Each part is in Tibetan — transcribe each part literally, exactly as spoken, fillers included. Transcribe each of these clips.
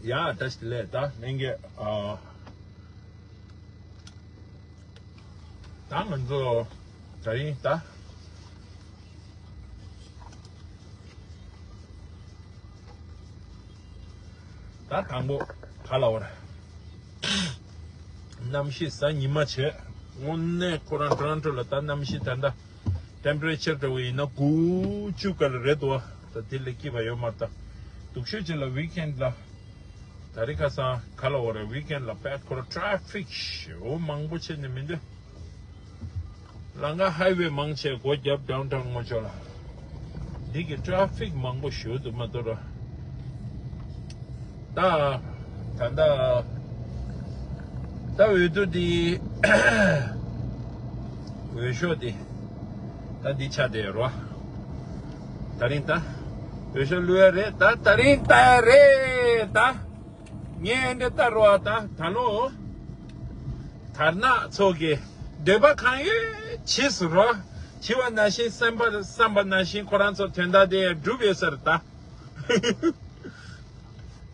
ཡ་བཀྲ་ཤིས་བདེ་ལེགས། ད་ལྷན་རྒྱས། ཨ། ད་ང་ཚོ་ད་རིང་ད། ད་དང་པོ་ག་ལ་བར། གནམ་གཤིས་གཟའ་ཉི་མ་བྱས། དངོས་གནས་ཁོ་རང་ཊོ་རོན་ཊོ་ལ་ད་གནམ་གཤིས་ད་ལྟ་ཊེམ་པ་རེ་ཅར་འདྲ་བོ་ཡིན་ན་དགུ་བཅུ་ག་ལ་རེད་འདུག་ད་དེ་ལས་སྐྱིད་པ་ཡོད་མ་རེད། ད་སྡུག་ཤོས་ཅིག་ལ་ཝིག་ཨེན་ཌི་ལ། ད་རིང་ཁ་སང་ག་ལ་བར་ཝིག་ཨེན་ཌི་ལ་དཔེ་ཁོ་རང་ཊེ་ཕིག་ཞེ་པོ་མང་པོ་བྱས་ནས་མི་འདུག་ལམ་ཁ་ཧའི་ཝེ་མང་ཆེ་སྒོ་བརྒྱབ་ཌའུན་ཊའུན་ངོ་ཅོག་ལ། འདི་གི་ཊེ་ཕིག་མང་པོ་ཞེ་པོ་འདུག་མ་གཏོགས་ར། ད་ད་ད་ད་འོས་བསྡུ་འདི། འོས་ཤོག་འདི་ད་འདི་ཆགས་བསྡད་ཡོད་རེད་བ། ད་རིང་ད་འོས་ཤོག་བླུག་ཡ་རེད། ད་ད་རིང་ལྟ་ཡ་རེད་ད། ངས་འདི་ལྟ་རོགས་ད། ད་ལོ་དར་ནག་ཚོ་གི་འདོད་པ་གང་ཡོད་བྱེད་སུ་རོགས། བྱེད་པ་ནང་བཞིན་བསམ་པ་བསམ་པ་ནང་བཞིན་ཁོ་རང་ཚོ་དོན་དག་དེ་འགྲུབ་ཡོད་ས་རེད་ད།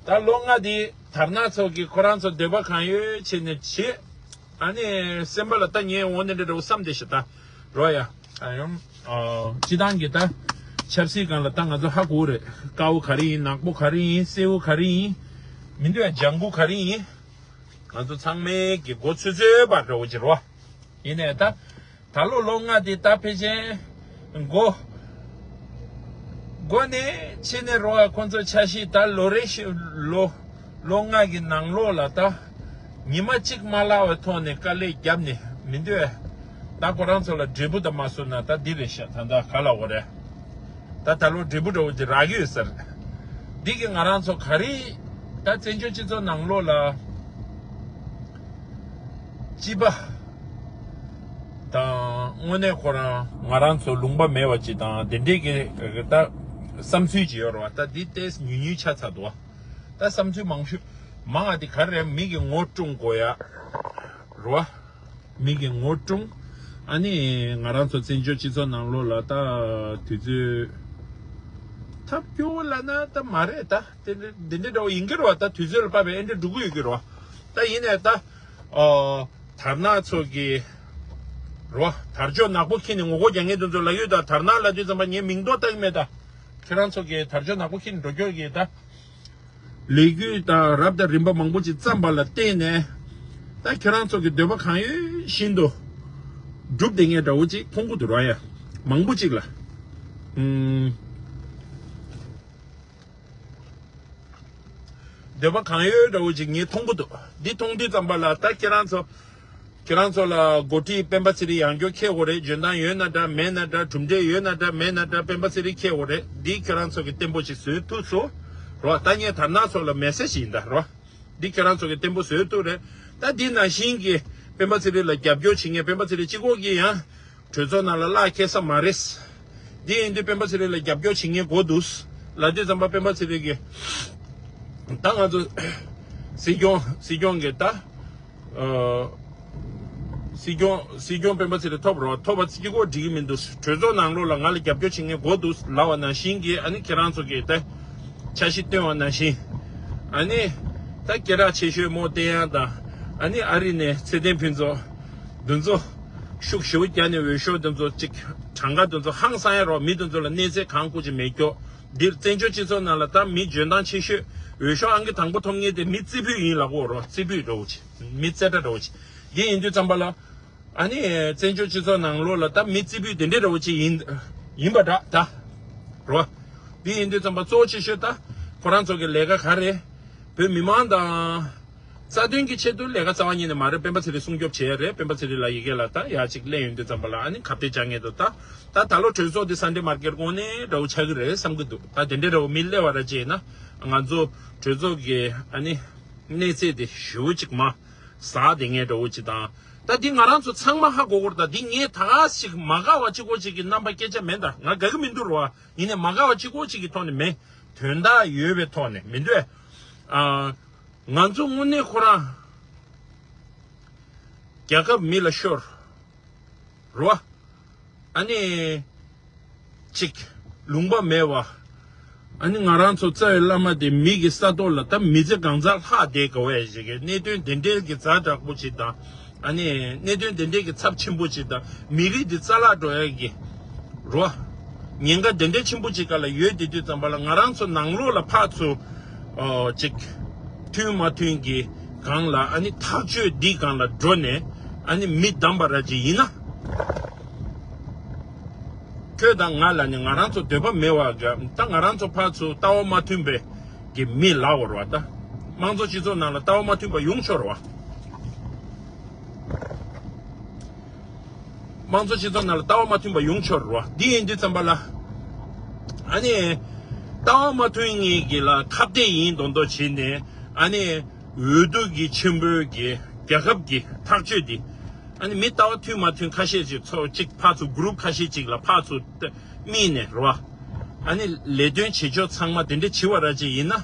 ད་ལོ་ལྔ་འདི་དར་ནག་ཚོ་གི་ཁོ་རང་ཚོ་འདོད་པ་གང་ཡོད་བྱེད་ནས་བྱེད། ཨ་ནི་སེམས་པ་ལ་ད་ངས་འོ་ནི་འདྲ་འདྲ་བོ་བསམ་བསྡད་ཤག་ད། རོ་ཡ། ཨ་ཡོང་། ཨ། སྤྱི་བཏང་གི་ད། ཆབ་སྲིད་སྒང་ལ་ད་ང་ཚོ་ཧ་གོ་རེད། དཀར་པོ་ག་རེ་ཡིན། ནག་པོ་ག་རེ་ཡིན། སེར་པོ་ག་རེ་ཡིན། མི་འདུག་ཡ་ལྗང་གུ་ག་རེ་ཡིན། ང་ཚོ་ཚང་མའི་གི་མགོ་ཚོད་ཚོད་པ་འདྲ་བོ་ཅིག་རོ། ཡིན་ནའི་ད། ད་ལོ་ལོ་ལྔ་དེ་ད་ཕལ་ཆེར། མགོ། མགོ་ནས་ཕྱི་ནས་རོ་ཨ་ཁོང་ཚོ་འཆར་གཞི་ད་ལོ་རེ་ཞིག་ལོ། ལོ་ལྔ་གི་ནང་ལོགས་ལ་ད། ཉི་མ་གཅིག་མ་ལྷག་པའི་ཐོག་ནས་དཀའ་ལས་བརྒྱབ་ནས་མི་འདོད། ད་ཁོ་རང་ཚོ་ལ་འབྲས་བུ་ད་མ་བཟོས་ན་ད་འདི་རེད་ཤག་ད་ད་ག་ལ་འོ་རེད། ད་ད་ལོ་འབྲས་བུ་འདྲ་བོ་ཅིག་རག་གི་ཡོད་ཟེར། འདི་གི་ང་རང་ཚོ་ག་རེ། ད་བཙན་བྱོལ་སྤྱི་ཚོགས་ནང་ལོགས་ལ། སྤྱི་པ། དང་དངོས་གནས་ཁོ་རང་ང་རང་ཚོ་ལུང་པ་མེད་པ་ཅིག་དང་དེ་འདྲས་ཀྱི་ད་བསམ་ཚུལ་ཅིག་ཡོད་རེད་བ། ད་འདི་ཏོག་ཙམ་ཉུང་ཉུང་ཆགས་ཚར་འདུག་བ། ད་བསམ་ཚུལ་མང་ཤོས་མང་བ་དེ་ག་རེ་རེད། མི་གི་ངོ་སྲུང་དགོས་ཡ་རེད་བ། མི་གི་ངོ་སྲུང་། ཨ་ནི་ང་རང་ཚོ་བཙན་བྱོལ་སྤྱི་ཚོགས་ནང་ལོགས་ལ་ད་དུས་ཚོད་ཐབས་སྐྱོ་བོ་ལབ་ན་ད་མ་རེད། ད་དེ་འདྲ་འདི་འདྲ་འདྲ་བོ་ཡིན་གྱི་རེད་བ། ད་དུས་ཚོད་ལ་དཔག་པའི་ཨེ་འདྲ་འགྲོ་གི་ཡོད་ཀྱི་རེད་བ། ད་ཡིན་ནའི་ད། ཨོ། དར་ནག་ཚོ་གི་རོ། དར་ལྕོག་ནག་པོ་འཁྱེར་ནས་ངོ་རྒོལ་རྒྱག་མཁན་དེ་ཚོ་ལབ་ཡོད། ད་དར་ནག་ལབ་དུས་ཙམ་པ་ངས་མིང་འདོགས་བཏང་གི་མེད་ད། ཁྱེད་རང་ཚོ་གི་དར་ལྕོག་ནག་པོ་འཁྱེར་ནས་འགྲོ་རྒྱུ་གི་ད། ལས་འགུལ་དང་རབ་དང་རིམ་པ་མང་པོ་ཅིག་བརྩམས་པ་ལ་བརྟེན་ནས། ད་ཁྱེད་རང་ཚོ་གི་འདོད་པ་གང་ཡོད་བཞིན་དུ་སྒྲུབ་བསྡད་མཁན་འདྲ་བོ་ཅིག་མཐོང་གི་འདུག་ར་ཡ། མང་པོ་ཅིག་ལ། ཨུམ། འདོད་པ་གང་ཡོད་འདྲ་བོ་ཅིག་ངས་མཐོང་གི་འདུག་འདི་མཐོང་དུས་ཙམ་པ་ལ་ད་ཁྱེད་རང་ཚོ། ཁྱེད་རང་ཚོ་ལ་འགོ་ཁྲིད་སྤེན་པ་ཚེ་རིང་ཡང་བསྐྱར་འཁྱེར་དགོས་རེད། འཇོན་ཐང་ཡོད་ན་འདྲ་མེད་ན་འདྲ། གྲུབ་འབྲས་ཡོད་ན་འདྲ་མེད་ན་འདྲ། སྤེན་པ་ཚེ་རིང་འཁྱེར་དགོས་རེད། འདི་ཁྱེད་རང་ཚོ་གི་བརྟན་པོ་ཅིག་བཟོས་ཐུབ་སོང་། རོ། ད་ངས་དར་ནག་ཚོ་ལ་མེ་སེ་ཇི་ཡིན་ད་རོ། འདི་ཁྱེད་རང་ཚོ་གི་བརྟན་པོ་བཟོས་ཐུབ་རེད། ད་འདི་ནང་བཞིན་གྱི་སྤེན་པ་ཚེ་རིང་ལ་རྒྱབ་སྐྱོར་བྱེད་མཁན་སྤེན་པ་ཚེ་རིང་གཅིག་པོ་གིས་ཡང་། གྲོས་ཚོགས་ནང་ལ་གླགས་འཁེལ་ས་མ་རེད། འདི་ཡིན་དུས་སྤེན་པ་ཚེ་རིང་ལ་རྒྱབ་སྐྱོར་བྱེད་མཁན་དགོས་འདུག་ལབ་དུས་ཙམ་པ་སྤེན་པ་ཚེ་རིང་གིས། ད་ང་ཚོ་སྲིད་སྐྱོང་སྲིད་སྐྱོང་གིས་ད། ཨ། སྲིད་སྐྱོང་སྲིད་སྐྱོང་སྤེན་པ་ཚེ་རིང་ཐོབ་རོགས། ཐོབ་པ་གཅིག་པོ་འགྲིག་གི་མི་འདུག་གྲོས་ཚོགས་ནང་ལོགས་ལ་ང་ལ་རྒྱབ་སྐྱོར་བྱེད་མཁན་དགོས་འདུག་ལབ་པ་ནང་བཞིན་གྱི་ཨ་ནི་ཁྱེད་རང་ཚོ་གིས་ད་འཆར་གཞི་བཏོན་པ་ནང་བཞིན། ཨ་ནི་ད་སྐད་གྲགས་ཆེ་ཤོས་རྨོ་བསྟན་དབྱངས་དང་། ཨ་ནི་ཨ་རི་ནས་ཚེ་བརྟན་ཕུན་ཚོགས། འདི་ཚོ་ཤུགས་ཞེ་པོ་རྒྱག་ནས་འོས་ཤོག་འདི་ཚོ་གཅིག་གྲངས་ཀ་འདི་ཚོ་ཧང་སང་ཡ་རོགས། མི་འདི་ཚོ་ལ་གནས་ཚད་གང་དགོས་ཀྱི་མེད་ཀྱོག་འདིར་བཙན་བྱོལ་སྤྱི་ཚོགས་ནང་ལ་ད་མི་འཇོན་ཐང་ཆེ་ཤོས་འོས་ཤོག་ཨང་ཀི་དང་པོ་ཐོབ་མཁན་དེ་མི་རྩེ་ཕུད་ཡིན་ལབ་གོ་རོགས། རྩེ་ཕུད་འདྲ་བོ་ཅིག་མི་རྩེ་གྲ་འདྲ་བོ་ཅིག་འདི་ཡིན་དུས་ཙམ་པ་ལ། ཨ་ནི་བཙན་བྱོལ་སྤྱི་ཚོགས་ནང་ལོགས་ལ་ད་མི་རྩེ་ཕུད་དེ་འདྲ་འདྲ་བོ་ཅིག་ཡིན་ཡིན་པ་འདྲ་ད་རོ། འདི་ཡིན་དུས་ཙམ་པ་གཙོ་བོ་ཆེ་ཤོས་ད་ཁོ་རང་ཚོ་གི་ལས་ཀ་ག་རེ། བོད་མི་མང་དང་། རྩ་དོན་གྱི་ཆེད་དུ་ལས་ཀ་རྩ་བ་ཉིད་ནས་མ་རེད། སྤེན་པ་ཚེ་རིང་སྲུང་སྐྱོབ་བྱས་རེད། སྤེན་པ་ཚེ་རིང་ལ་ཡི་གེ་ལ་ད་ཡ་གཅིག་སླེབས་ཡོང་དུས་ཙམ་པ་ལ་ཨ་ནི་ཁ་གཏད་བཅག་མཁན་དུ་ད། ད་ད་ལོ་གྲོས་ཚོགས་འདི་སན་ཌེ་མར་ཀེཊ་དངོས་གནས་འདྲ་བོ་ཆགས་ཀྱི་རེད་བསམ་གྱི་འདུག་ད་དེ་འདྲའི་འདྲ་བོ་མི་སླེབས་པ་ར་བྱས་ན་ང་ཚོ་གྲོས་ཚོགས་ཀྱི་ཨ་ནི་གནས་ཚད་དེ་ཞེ་པོ་ཅིག་མ་ཟག་བསྡད་མཁན་འདྲ་བོ་ཅིག་དང་། ད་འདི་ང་རང་ཚོ་ཚང་མ་ཧ་གོ་གི་རེད། ད་འདི་ངས་ད་ག་ཞིག་མ་དགའ་བ་གཅིག་པོ་ཅིག་གི་རྣམ་པ་སྐད་ཆ་མིན། ད་ང་དགའ་གི་མི་འདུག་རོ། ཡིན་ནའི་མ་དགའ་བ་གཅིག་པོ་ཅིག་གི་ཐོག་ནས་མིན། དོན་དག་ཡོད་པའི་ཐོག་ནས་མི་འདུག་ཨ། ང་ཚོ་དངོས་གནས་ཁོ་རང་རྒྱལ་ཁབ་མི་ལ་ཤོར་རོ། ཨ་ནི་ཅིག་ལུང་པ་མེད་པ། ཨ་ནི་ང་རང་ཚོ་རྩ་བའི་བླ་མ་དེ་མི་གི་ས་ཐོག་ལ་ད་མི་ཚེ་གང་ཚར་ལྷག་བསྡད་དགོས་ཡ་ཞིག་གི་གནད་དོན་དེ་འདྲའི་གི་ཛ་དྲག་པོ་ཅིག་དང་། ཨ་ནི་གནད་དོན་དེ་འདྲའི་གི་ཚབས་ཆེན་པོ་ཅིག་དང་། མི་རིགས་འདི་རྩ་བརླག་འགྲོ་ཡ་གི་རོ། ཉེན་ཁ་དེ་འདྲའི་ཆེན་པོ་ཅིག་སྒང་ལ་ཡོད་དེ་དུས་ཙམ་པ་ལ། ང་རང་ཚོ་ནང་ལོགས་ལ་ཕར་ཚུར་ཨོ་ཅིག་མཐུན་མ་མཐུན་གི་སྒང་ལ། ཨ་ནི་ཐག་གཅོད་འདི་སྒང་ལ་འགྲོ་ནས། ཨ་ནི་མི་བདམས་པ་ར་ཅིག་ཡིན་ན། ཁྱོད་དང་ང་ལ་ནི་ང་རང་ཚོ་འདོད་པ་མེད་པ་ག་ད་ང་རང་ཚོ་ཕར་ཚུར་ལྟ་བ་མ་མཐུན་པའི་གི་མི་ལབ་དགོས་རེད་བ། ད་དམངས་གཙོ་སྤྱི་ཚོགས་ནང་ལ་ལྟ་བ་མ་མཐུན་པ་ཡོང་ཆོག་རེད་བ། དམངས་གཙོ་སྤྱི་ཚོགས་ནང་ལ་ལྟ་བ་མ་མཐུན་པ་ཡོང་ཆོག་རེད་བ། འདི་ཡིན་དུས་ཙམ་པ་ལ། ཨ་ནི་ལྟ་བ་མ་མཐུན་ངེས་ཀྱི་ལ་ཁ་གཏད་ཡིན་མདོག་མདོག་བྱས་ནས། ཨ་ནི་འོས་བསྡུ་གི་ཆེན་པོའི་གི་རྒྱལ་ཁབ་ཀྱི་ཐག་གཅོད་འདི། ཨ་ནི་མི་ལྟ་བ་མཐུན་མ་མཐུན་ཁ་ཤས་ཅིག་ཚོ་གཅིག་ཕར་ཚུར་གུ་རུབ་ཁ་ཤས་ཅིག་ལ་ཕར་ཚུར་དམིགས་ནས་རེད་བ། ཨ་ནི་ལས་དོན་བྱེད་ཕྱོགས་ཚང་མ་དེ་འདྲ་བྱེད་པ་ར་ཅིག་ཡིན་ན།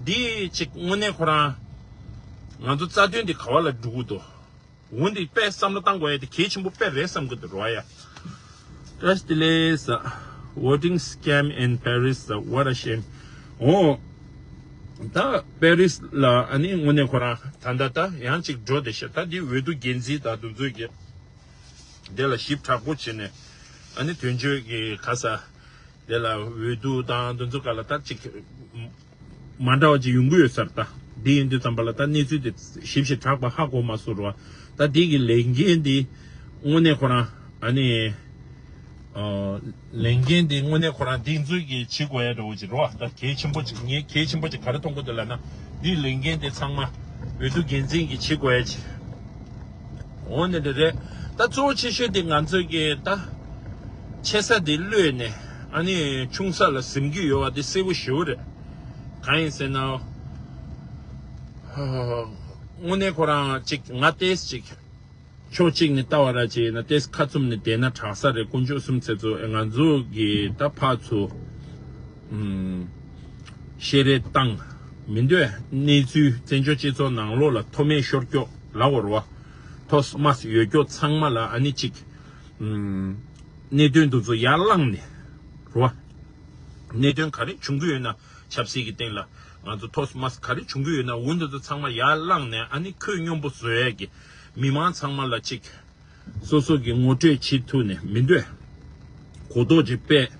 འདི་ཅིག་དངོས་གནས་ཁོ་རང་ང་ཚོ་རྩ་དོན་འདི་ག་བ་ལ་འགྲོ་གི་འདུག་འོ་འདི་དཔེ་བསམ་བློ་བཏང་དགོས་ཡ་དེ་གལ་ཆེན་པོ་དཔེ་རེད་བསམ་གི་འདུག་རོ་ཡ། བཀྲ་ཤིས་བདེ་ལེགས། Voting scam in Paris, what a shame. འོ། ད་པེ་རིས་ལ་ཨ་ནི་དངོས་གནས་ཁོ་རང་ད་ད་ད་ཡང་ཅིག་འགྲོ་བསྡད་ཤག་ད་འདི་འོས་བསྡུ་འགན་འཛིན་དང་དེ་ཚོས་ཀྱི་དེ་ལ་ཞིབ་དྲག་པོ་བྱས་ནས། ཨ་ནི་དོན་གཅོད་ཀྱི་ག་ས་དེ་ལ་འོས་བསྡུ་དང་དེ་ཚོ་ག་ལ་ད་ཅིག་མ་འདྲ་བ་ཅིག་ཡོང་གི་ཡོད་ས་རེད། ད་འདི་ཡིན་དུས་ཙམ་པ་ལ་ད་གནས་ཚུལ་དེ་ཞིབ་ཞིབ་དྲག་པ་ཧ་གོ་མ་སོང་རོ། ད་འདི་གི་ལས་འགན་འདི་དངོས་གནས་ཁོ་རང་ཨ་ནི། ཨ། ལས་འགན་འདི་དངོས་གནས་ཁོ་རང་འདི་ཚོས་ཀྱིས་བྱེད་དགོས་ཡ་འདྲ་བོ་ཅིག་རེད་བ། ད་གལ་ཆེན་པོ་ཅིག་ངས་གལ་ཆེན་པོ་ཅིག་ག་རེ་མཐོང་གི་འདུག་ལབ་ན། འདིའི་ལས་འགན་འདི་ཚང་མ་འོས་བསྡུ་འགན་འཛིན་གྱིས་བྱེད་དགོས་ཡ་ཅིག་འོ་ནི་འདི་རེད། ད་གཙོ་བོ་ཆེ་ཤོས་འདི་ང་ཚོས་ཀྱིས་ད་ཆེ་ས་འདི་གློད་ནས་ཨ་ནི་ཆུང་ས་ལ་ཟིན་གྱི་ཡོད་པ་འདི་གསལ་པོ་ཞེ་པོ་རེད། གང་ཡིན་ཟེར་ན། དངོས་གནས་ཁོ་རང་ཅིག་ང་ཏོག་ཙམ་ཅིག་ཕྱོགས་གཅིག་ནས་ལྟ་བ་ར་ཅིག་ཡིན་ན་ཏོག་ཙམ་ཁ་བཙུམ་ནས་བསྡད་ན་དྲག་ས་རེད། དཀོན་མཆོག་གསུམ་ཚེ་ཚོ་ང་ཚོ་གི་ད་ཕར་ཚུར་ཨུམ། བཤད་རེས་བཏང་མི་འདོད། གནས་ཚུལ་བཙན་བྱོལ་སྤྱི་ཚོགས་ནང་ལོགས་ལ་མཐོ་དམན་ཤོར་ཀྱོག་ལབ་དགོས་རེད་བ། མཐོ་དམའ་ཡོད་ཀྱོག་ཚང་མ་ལ་ཨ་ནི་ཅིག་ཨུམ། གནད་དོན་དེ་ཚོ་ཡར་བསླངས་ནས་རེད་བ། གནད་དོན་ག་རེ་བྱུང་གི་ཡོད་ན། ཆབ་སྲིད་ཀྱི་སྟེང་ལ་ང་ཚོ་མཐོ་དམའ་ག་རེ་བྱུང་གི་ཡོད་ན། འོ་འདི་ཚོ་ཚང་མ་ཡར་བསླངས་ནས་ཨ་ནི་ཁོད་སྙོམས་པོ་བཟོ་ཡས་ཀྱི་མི་མང་ཚང་མ་ལ་ཅིག་སོ་སོ་གི་ངོ་སྤྲོད་བྱེད་ཐུབ་ནས་མི་འདོད། གོ་རྟོགས་ཅིག་སྤེལ།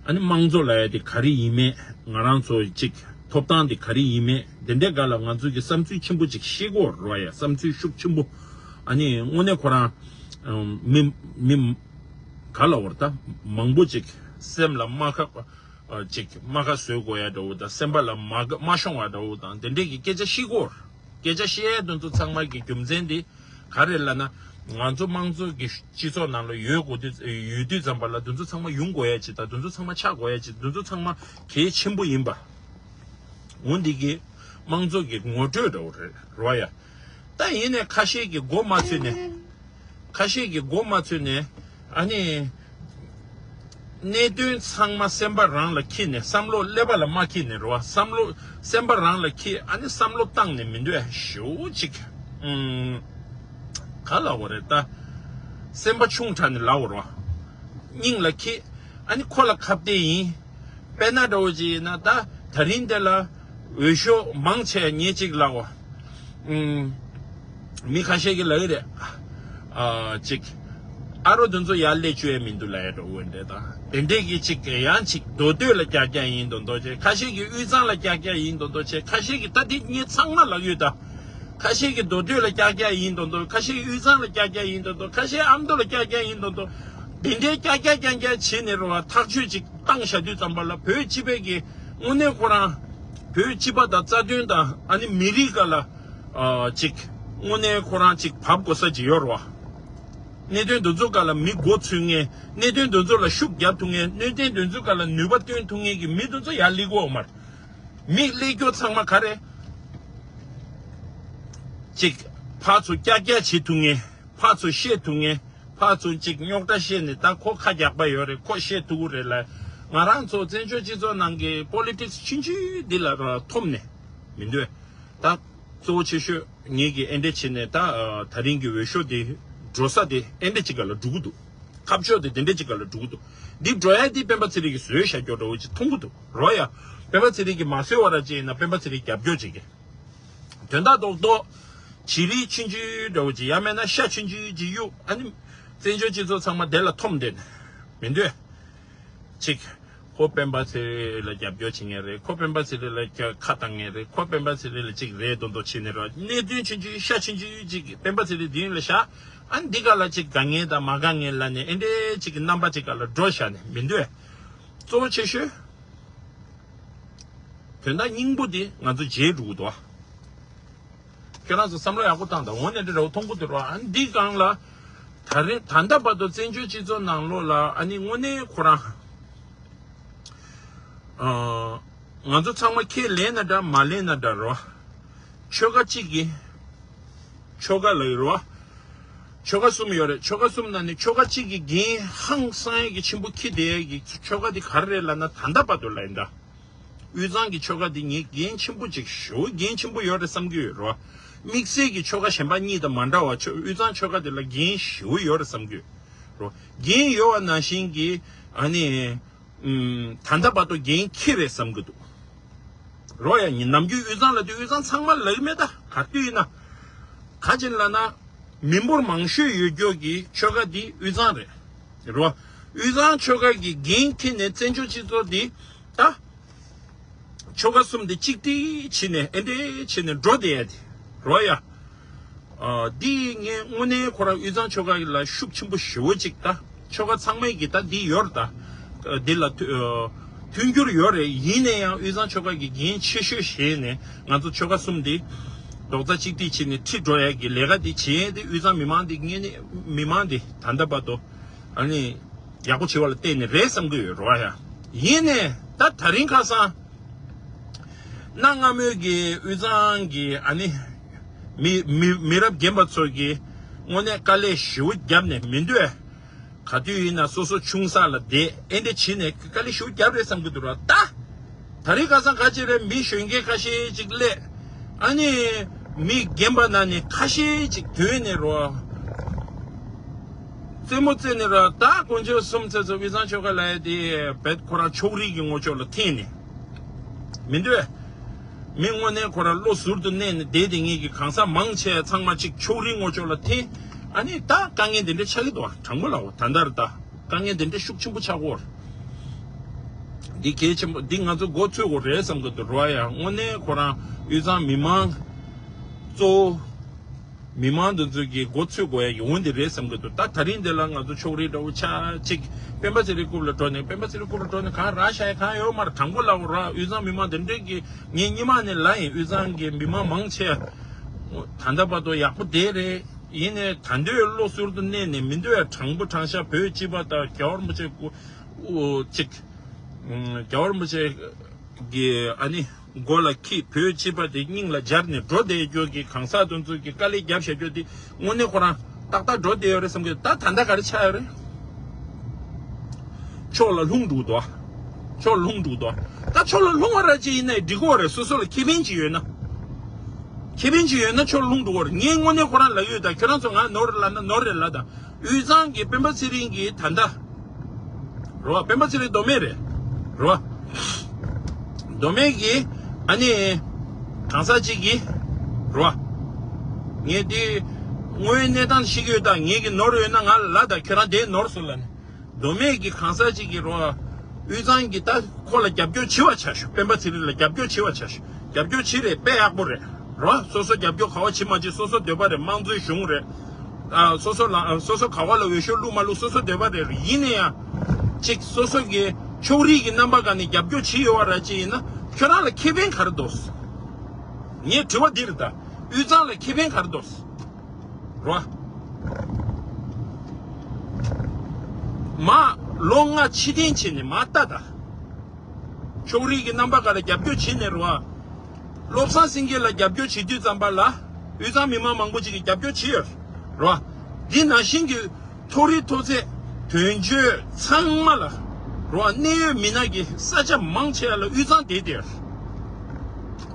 ཨ་ནི་དམངས་གཙོ་ལབ་ཡ་དེ་ག་རེ་ཡིན་མེད། ང་རང་ཚོ་ཅིག་ཐོབ་ཐང་དེ་ག་རེ་ཡིན་མེད། དེ་འདྲའི་སྒང་ལ་ང་ཚོ་གི་བསམ་ཚུལ་ཆེན་པོ་ཅིག་བཤད་དགོས་རེད་བ་ཡ། བསམ་ཚུལ་ཤུགས་ཆེན་པོ། ཨ་ནི་དངོས་གནས་ཁོ་རང་ཨམ། མི་མི་ག་ལབ་དགོས་རེད། ད་མང་པོ་ཅིག་སེམས་ལ་རྨ་ཁ། ཨ། ཅིག་རྨ་ཁ་བཟོ་དགོས་ཡ་འདྲ་བོ་དང་། སེམས་པ་ལ་མ་དགའ་མ་ཤོང་བ་འདྲ་བོ་དང་། དེ་འདྲས་ཀྱི་སྐད་ཆ་བཤད་ཀྱི་ཡོད་རེད། སྐད་ཆ་བཤད་ཡ་དེ་ཚོ་ཚང་མ་གི་རྒྱུ་མཚན་དེ་ག་རེ་ལབ་ན། ང་ཚོ་དམངས་གཙོ་གི་སྤྱི་ཚོགས་ནང་ལ་ཡོད་དགོས་དུས། ཡོད་དུས་ཙམ་པ་ལ་དེ་ཚོ་ཚང་མ་ཡོང་དགོས་ཡ་ཅིག་དང་། དེ་ཚོ་ཚང་མ་ཆགས་དགོས་ཡ་ཅིག་དེ་ཚོ་ཚང་མ་གལ་ཆེན་པོ་ཡིན་པ། འོ་འདི་གི་དམངས་གཙོ་གི་ངོ་སྤྲོད་འདྲ་བོ་རེད་རོ་ཡ། ད་ཡིན་ནའི་ཁ་ཤས་ཀྱིས་མགོ་མ་ཚོས་ནས། ཁ་ཤས་ཀྱིས་མགོ་མ་ཚོས་ནས། ཨ་ནི། གནད་དོན་ཚང་མ་སེམས་པ་རང་ལ་འཁྱེར་ནས། བསམ་བློ་ཀླད་པ་ལ་མ་འཁྱེར་ནས་རེད་བ། བསམ་བློ་སེམས་པ་རང་ལ་འཁྱེར། ཨ་ནི་བསམ་བློ་བཏང་ནས་མི་འདོད་ཞེ་པོ་ཅིག་ཨུམ། ག་ལབ་དགོས་རེད་ད། སེམས་པ་ཆུང་དྲགས་ནས་ལབ་དགོས་རེད་བ། སྙིང་ལ་འཁྱེར། ཨ་ནི་ཁོ་ལ་ཁ་གཏད་ཡིན། དཔེར་ན་འདྲ་བོ་ཅིག་ཡིན་ན། ད་ད་རིང་འདི་ལ་འོས་ཤོག་མང་ཆེ་ངས་ཅིག་ལབ་དགོས། ཨུམ། མི་ཁ་ཤས་ཀྱིས་ལབ་ཀྱི་རེད། ཨ། ཅིག་ཨ་རོ་དེ་ཚོ་ཡར་སླེབས་བཅུག་ཡ་མི་འདུག་ལབ་ཡ་འདྲ་བོ་འདྲ་དང་། དེ་འདྲས་ཀྱི་ཅིག་ཡང་ཅིག་མདོ་སྟོད་ལ་ཀྱག་ཀྱག་ཡིན་མདོག་མདོག་བྱས། ཁ་ཤས་ཀྱིས་དབུས་གཙང་ལ་ཀྱག་ཀྱག་ཡིན་མདོག་མདོག་བྱས། ཁ་ཤས་ཀྱིས། ད་འདི་ངས་ཚང་མ་ལབ་ཡོད་ད། ཁ་ཤས་ཀྱིས་མདོ་སྟོད་ལ་ཀྱག་ཀྱག་ཡིན་མདོག་མདོག་ཁ་ཤས་དབུས་གཙང་ལ་ཀྱག་ཀྱག་ཡིན་མདོག་མདོག་ཁ་ཤས་ཨ་མདོ་ལ་ཀྱག་ཀྱག་ཡིན་མདོག་མདོག་དེ་འདྲའི་ཀྱག་ཀྱག་ཀྱག་ཀྱག་བྱས་ནས་རེད་བ། ཐག་གཅོད་ཅིག་བཏང་བཞག་དུས་ཙམ་པ་ལ། བོད་སྤྱི་པའི་གི་དངོས་གནས་ཁོ་རང་བོད་སྤྱི་པ་དང་རྩ་དོན་དང་། ཨ་ནི་མི་རིགས་སྒང་ལ། ཨ། ཅིག་དངོས་གནས་ཁོ་རང་ཅིག་བབས་དགོས་ས་ཅིག་ཡོད་རེད་བ། གནད་དོན་འདི་ཚོ་སྒང་ལ་མི་མགོ་ཚོས་མཁན། གནད་དོན་འདི་ཚོ་ལ་ཤུགས་རྒྱབ་ཐུབ་མཁན། གནད་དོན་འདི་ཚོ་སྒང་ལ་ནུས་པ་བཏོན་ཐུབ་མཁན་གྱི་མི་འདི་ཚོ་ཡར་སླེབས་དགོས་མ་རེད། མི་སླེབས་རྒྱུ་ཚང་མ་ག་རེ། ཅིག་ཕར་ཚུར་ཀྱག་ཀྱག་བྱེད་ཐུབ་མཁན། ཕར་ཚུར་བཤད་ཐུབ་མཁན། ཕར་ཚུར་ཅིག་རྙོག་དྲ་བཤད་ནས། ད་ཁོ་ཁ་རྒྱག་པ་ཡོད་རེད། ཁོ་བཤད་ཐུབ་ཀྱི་རེད་ལབ། ང་རང་ཚོ་བཙན་བྱོལ་སྤྱི་ཚོགས་ནང་གི་པོ་ལི་ཊིག་སི་ཆུང་ཆུང་འདི་ལ་ར་འཐོམས་ནས་མི་འདོད། ད་གཙོ་བོ་ཆེ་ཤོས་ངེད་ཀྱིས་ཨེ་འདྲ་བྱས་ནས། ད་ད་རིང་གི་འོས་ཤོག་འདི་འགྲོ་ས་དེ་ཨེ་འདྲ་ཅིག་སྒང་ལ་འགྲོ་གི་འདུག་ཁ་ཕྱོགས་དེ་དེ་འདྲ་ཅིག་སྒང་ལ་འགྲོ་གི་འདུག་འདི་འགྲོ་ཡ་འདི་སྤེན་པ་ཚེ་རིང་གིས་བཟོས་བཞག་རྒྱུ་འདྲ་བོ་ཅིག་མཐོང་གི་འདུག་རོ་ཡ། སྤེན་པ་ཚེ་རིང་གིས་མ་བཟོས་པ་ར་ཅིག་ཡིན་ན་སྤེན་པ་ཚེ་རིང་རྒྱབ་སྐྱོར་བྱེད་ཀྱི། དོན་དག་རྡོག་རྡོག་བྱི་རིལ་ཆུང་ཆུང་འདྲ་བོ་ཅིག་ཡང་མིན་ན་ཤ་ཆུང་ཆུང་ཅིག་གཡུག་ཨ་ནི་བཙན་བྱོལ་སྤྱི་ཚོགས་ཚང་མ་དེ་ལ་འཐོམ་བསྡད་ནས་མི་འདོད། ཅིག་ཁོ་སྤེན་པ་ཚེ་རིང་ལ་རྒྱབ་སྐྱོར་བྱེད་མཁན་རེད། ཁོ་སྤེན་པ་ཚེ་རིང་ལ་ཁ་བཏང་མཁན་རེད། ཁོ་སྤེན་པ་ཚེ་རིང་ལ་ཅིག་རེད་མདོག་མདོག་བྱེད་ནས་རོ། གནད་དོན་ཆུང་ཆུང་ཤ་ཆུང་ཆུང་ཅིག་སྤེན་པ་ཚེ་རིང་མདུན་ལ་བཞག་ཨ་ནི་འདི་ག་ལ་ཅིག་དགའ་མཁན་དང་མ་དགའ་མཁན་ལབ་ནས་ཨེ་འདྲས་ཅིག་གི་རྣམ་པ་ཅིག་ག་ལ་འགྲོ་བཞག་ནས་མི་འདོད། གཙོ་བོ་ཆེ་ཤོས། དོན་དག་སྙིང་པོ་འདི་ང་ཚོ་བརྗེད་འགྲོ་གི་འདུག་ཁྱེད་རང་ཚོ་བསམ་བློ་ཡག་པོ་བཏང་དང་། འོ་ནས་འདི་ར་བ་མཐོང་གི་འདུག་ར། ཨ་འདི་སྒང་ལ་ད་རེས་ད་ལྟ་བར་དུ་བཙན་བྱོལ་སྤྱི་ཚོགས་ནང་ལོགས་ལ་ཨ་ནི་དངོས་གནས་ཁོ་རང་ཨ་ང་ཚོ་ཚང་མ་ཁས་ལེན་ན་འདྲ་མ་ལེན་ན་འདྲ་རོ། ཆོལ་ཁ་གཅིག་གི་ཆོལ་ཁ་ལ་ཡོད་རོ། ཆོལ་ཁ་གསུམ་ཡོད་རེད། ཆོལ་ཁ་གསུམ་ནང་ནས་ཆོལ་ཁ་གཅིག་གི་འགན་ཧང་སང་ཡས་ཀྱི་ཆེན་པོ་འཁྱེར་བསྡད་ཡས་ཀྱི་ཆོལ་ཁ་དེ་ག་རེ་རེད་ལབ་ན་ད་ལྟ་བར་དུ་ལ་ཡིན་ད། དབུས་གཙང་གི་ཆོལ་ཁ་འདི་ངས་འགན་ཆེན་པོ་ཅིག་ཞེ་པོ་འགན་ཆེན་པོ་ཡོད་རེད་བསམ་གྱི་ཡོད་རོ། དམིགས་བསལ་གྱི་ཆོལ་ཁ་གཞན་པ་གཉིས་དང་མ་འདྲ་བ་ཆོ་དབུས་གཙང་ཆོལ་ཁ་འདི་ལ་འགན་ཞེ་པོ་ཡོད་རེད་བསམ་གྱི་ཡོད་རོ། འགན་ཡོད་པ་ནང་བཞིན་གྱི་ཨ་ནི་ཨུམ་ད་ལྟ་བར་དུ་འགན་འཁྱེར་རེད་བསམ་གྱི་འདུག་རོ། ཡ་ནམ་རྒྱུན་དབུས་གཙང་ལབ་དུས་དབུས་གཙང་ཚང་མ་ལབ་ཀྱི་མེད་ད། ག་དུས་ཡིན་ན་ག་ཅིག་ལབ་ན་མི་འབོར་མང་ཤོས་ཡོད་རྒྱུ་གི་ཆོལ་ཁ་འདི་དབུས་གཙང་རེད། རོ། དབུས་གཙང་ཆོལ་ཁ་གི་འགན་འཁྱེར་ནས་བཙན་བྱོལ་སྤྱི་ཚོགས་འདི་ད་ཆོལ་ཁ་གསུམ་འདི་གཅིག་སྒྲིལ་བྱས་ནས་ཨེ་འདྲས་བྱས་ནས་འགྲོ་བསྡད་ཡ་དེ་རོ། ཡ། ཨ་འདི་ངས་དངོས་གནས་ཁོ་རང་དབུས་གཙང་ཆོལ་ཁ་ལ་ཤུགས་ཆེན་པོ་ཞེ་པོ་ཅིག་ད་ཆོལ་ཁ་ཚང་མས་ཀྱི་ད་འདི་ཡོད་རེད་ད། འདི་ལ་མཐུན་འགྱུར་ཡོད་རེད། ཡིན་ན་ཡང་དབུས་གཙང་ཆོལ་ཁ་གི་འགན་ཆེ་ཤོས་བཞེས་ནས་ང་ཚོ་ཆོལ་ཁ་གསུམ་འདི་རྡོག་རྩ་གཅིག་སྒྲིལ་བྱས་ནས་ཁྲིད་འགྲོ་ཡ་གི་ལས་ཀ་འདི་བྱེད་ཡ་དེ་དབུས་གཙང་མི་མང་འདི་ངས་ནི་མི་མང་འདི་ད་ལྟ་བར་དུ་ཨ་ནི་ཡག་པོ་བྱེད་པ་ལ་བརྟེན་ནས་རེད་བསམ་གི་ཡོད་རེད་བ། ཡ་ཡིན་ནས་ད་ད་རིང་ཁ་སང་གནའ་སྔ་མོའི་གི་དབུས་གཙང་གི་ཨ་ནི་མི་མི་མི་རབས་རྒན་པ་ཚོ་གི་དངོས་གནས་དཀའ་ལས་ཞེ་པོ་བརྒྱབ་ནས་མི་འདོད། ག་དུས་ཡིན་ན་སོ་སོ་ཆུང་ས་ལ་བསྡད་ཨེ་འདྲ་བྱས་ནས་དཀའ་ལས་ཞེ་པོ་བརྒྱབ་རེད་བསམ་གི་འདུག་ར་ད། ད་རེས་ཁ་སང་ཁ་ཅིག་རེད་མི་གཞོན་སྐྱེས་ཁ་ཤས་ཅིག་སླེབས། ཨ་ནི་མི་རྒན་པ་ནང་ནས་ཁ་ཤས་ཅིག་ཐོན་ནས་རོ། རྩེད་མོ་རྩེ་ནས་རོ། ད་དཀོན་མཆོག་གསུམ་ཚེ་ཚོ་དབུས་གཙང་ཆོལ་ཁ་ལབ་ཡ་དེ་བེད་ཁོ་རང་ཕྱོགས་རིས་ཀྱི་ངོ་ཕྱོགས་ལ་འཐེན་ནས། མི་འདོད། མི་དངོས་གནས་ཁོ་རང་བློ་ཟུར་དུ་གནས་ནས་བསྡད་དེ་ངེད་ཀྱི་གང་ཟག་མང་ཆེ་ཚང་མ་གཅིག་ཕྱོགས་རིས་ངོ་ཕྱོགས་ལ་འཐེན། ཨ་ནི་ད་དཀའ་ངལ་འདི་འདྲ་ཆགས་ཀྱི་འདུག་ཨ། དྲང་པོ་ལབ་འོ་ད་ལྟ་རེད་ད། དཀའ་ངལ་འདི་འདྲ་ཤུགས་ཆེན་པོ་ཆགས་ཀྱི་ཡོད་རེད། འདི་གལ་ཆེན་པོ་འདི་ང་ཚོ་མགོ་ཚོས་དགོས་རེད་བསམ་གྱི་འདུག་རོ། ཡ་དངོས་གནས་ཁོ་རང་དབུས་གཙང་མི་མང་གཙོ་བོ། མི་མང་འདི་ཚོ་གི་མགོ་ཚོས་དགོས་ཡ་གི་འོ་འདི་རེད་བསམ་གི་འདུག་ད་ད་རིང་འདི་ལ་ང་ཚོ་ཕྱོགས་རིས་འདྲ་བོ་ཆ་གཅིག་སྤེན་པ་ཚེ་རིང་རྐུབ་ལ་འགྲོ་ནས་སྤེན་པ་ཚེ་རིང་རྐུབ་ལ་འགྲོ་ནས་གང་རག་ཤག་ཡ་གང་ཡོད་མ་རེད། དྲང་པོ་ལབ་ར། དབུས་གཙང་མི་མང་འདི་འདྲས་ཀྱི་ངས་སྙིང་མ་ནས་ལབ་ཡིན། དབུས་གཙང་གི་མི་མང་མང་ཆེ་ད་ལྟ་བར་དུ་ཡག་པོ་བསྡད་རེད། ཡིན་ནས་ད་འདོད་བློ་ཟུར་དུ་གནས་ནས་མི་འདོད་ཡ་དྲང་པོ་དྲང་བཞག་བོད་སྤྱི་པ་དང་རྒྱལ་བ་རིན་པོ་ཆེ་སྐུ་གཅིག་རྒྱལ་བ་རིན་པོ་ཆེ་གི་ཨ་ནི། མགོ་ལ་འཁྱེར་བོད་སྤྱི་པ་དེ་སྙིང་ལ་སྦྱར་ནས་འགྲོ་བསྡད་རྒྱུ་གི་གང་ཟག་དེ་ཚོ་གི་དཀའ་ལས་བརྒྱབ་བཞག་རྒྱུ་དེ་དངོས་གནས་ཁོ་རང་ཏག་ཏག་འགྲོ་བསྡད་ཡོད་རེད་བསམ་གི། ད་ད་ལྟ་ག་རེ་ཆགས་ཡོད་རེད། ཕྱོགས་ལ་ལྷུང་འགྲོ་འདུག་ཕྱོགས་ལ་ལྷུང་འགྲོ་འདུག་ད་ཕྱོགས་ལ་ལྷུང་བ་ར་ཅིག་ཡིན་ན་འགྲིག་གི་རེད། སོ་སོ་ལ་ཁེ་ཕན་ཅིག་ཡོད་ན། ཁེ་ཕན་ཅིག་ཡོད་ན་ཕྱོགས་ལ་ལྷུང་འགྲོ་གི་རེད། ངས་དངོས་གནས་ཁོ་རང་ལབ་ཡོད། ད་ཁྱོད་རང་ཚོ་ང་ནོར་རེད་ལབ་ན་ནོར་རེད་ལབ་ད། དབུས་གཙང་གི་སྤེན་པ་ཚེ་རིང་གི་ད་ལྟ་རོ། སྤེན་པ་ཚེ་རིང་མདོ་སྨད་རེད་རོ། མདོ་སྨད་ཀྱི་ཨ་ནི་གང་ཟག་ཅིག་གིས་རོ། ངས་འདི་དངོས་ཡོད་གནས་སྟངས་ཤེས་ཀྱི་ཡོད། ད་ངེད་ཀྱི་ནོར་ཡོད་ན་ང་ལ་ལབ་ད། ཁྱོད་རང་དེ་ནོར་སོང་ལབ་ནས། མདོ་སྨད་ཀྱི་གང་ཟག་ཅིག་གིས་རོ། དབུས་གཙང་གི་ད་ཁོ་ལ་རྒྱབ་སྐྱོར་བྱེད་པ་ཆ་ཤོག་སྤེན་པ་ཚེ་རིང་ལ་རྒྱབ་སྐྱོར་བྱེད་པ་ཆ་ཤོག་རྒྱབ་སྐྱོར་བྱེད་རེད། དཔེ་ཡག་པོ་རེད་རོ། སོ་སོ་རྒྱབ་སྐྱོར་ག་བ་བྱེད་མ་བྱེད་སོ་སོ་འདོད་པ་རེད། དམངས་གཙོའི་གཞུང་རེད། ཨ་སོ་སོ་ལ་སོ་སོ་ག་བ་ལ་འོས་ཤོག་བླུགས་མ་བླུགས་སོ་སོ་འདོད་པ་རེད། ཡིན་ན་ཡང་ཅིག་སོ་སོ་གི་ཕྱོགས་རིས་ཀྱི་རྣམ་པ་ག་ནས་རྒྱབ་སྐྱོར་བྱེད་ཡོད་པ་ར་ཅིག་ཡིན་ན་ཁྱོད་རང་ལ་ཁེ་ཕན་ག་རེ་འདུག་ངའི་དྲི་བ་འདི་རེད་ད། དབུས་གཙང་ལ་ཁེ་ཕན་ག་རེ་འདུག་རོ། མ་ལོ་ལྔ་ཕྱི་འཐེན་བྱས་ནས་མ་ལྟ་ད། ཕྱོགས་རིས་ཀྱི་རྣམ་པ་ག་ལ་རྒྱབ་སྐྱོར་བྱས་ནས་རོ། བློ་བཟང་སེང་གེ་ལ་རྒྱབ་སྐྱོར་བྱེད་དུས་ཙམ་པ་ལ་དབུས་གཙང་མི་མང་མང་པོ་ཅིག་གིས་རྒྱབ་སྐྱོར་བྱས་ཡོད་རོ། འདི་ནང་བཞིན་གྱི་མཐོ་རིས་མཐོ་ཚད་དོན་གཅོད་ཚང་མ་ལ་རོ། གནད་ཡོད་མི་སྣ་གི་ས་ཆ་མང་ཆེ་བ་ལ་དབུས་གཙང་དེ་དེར།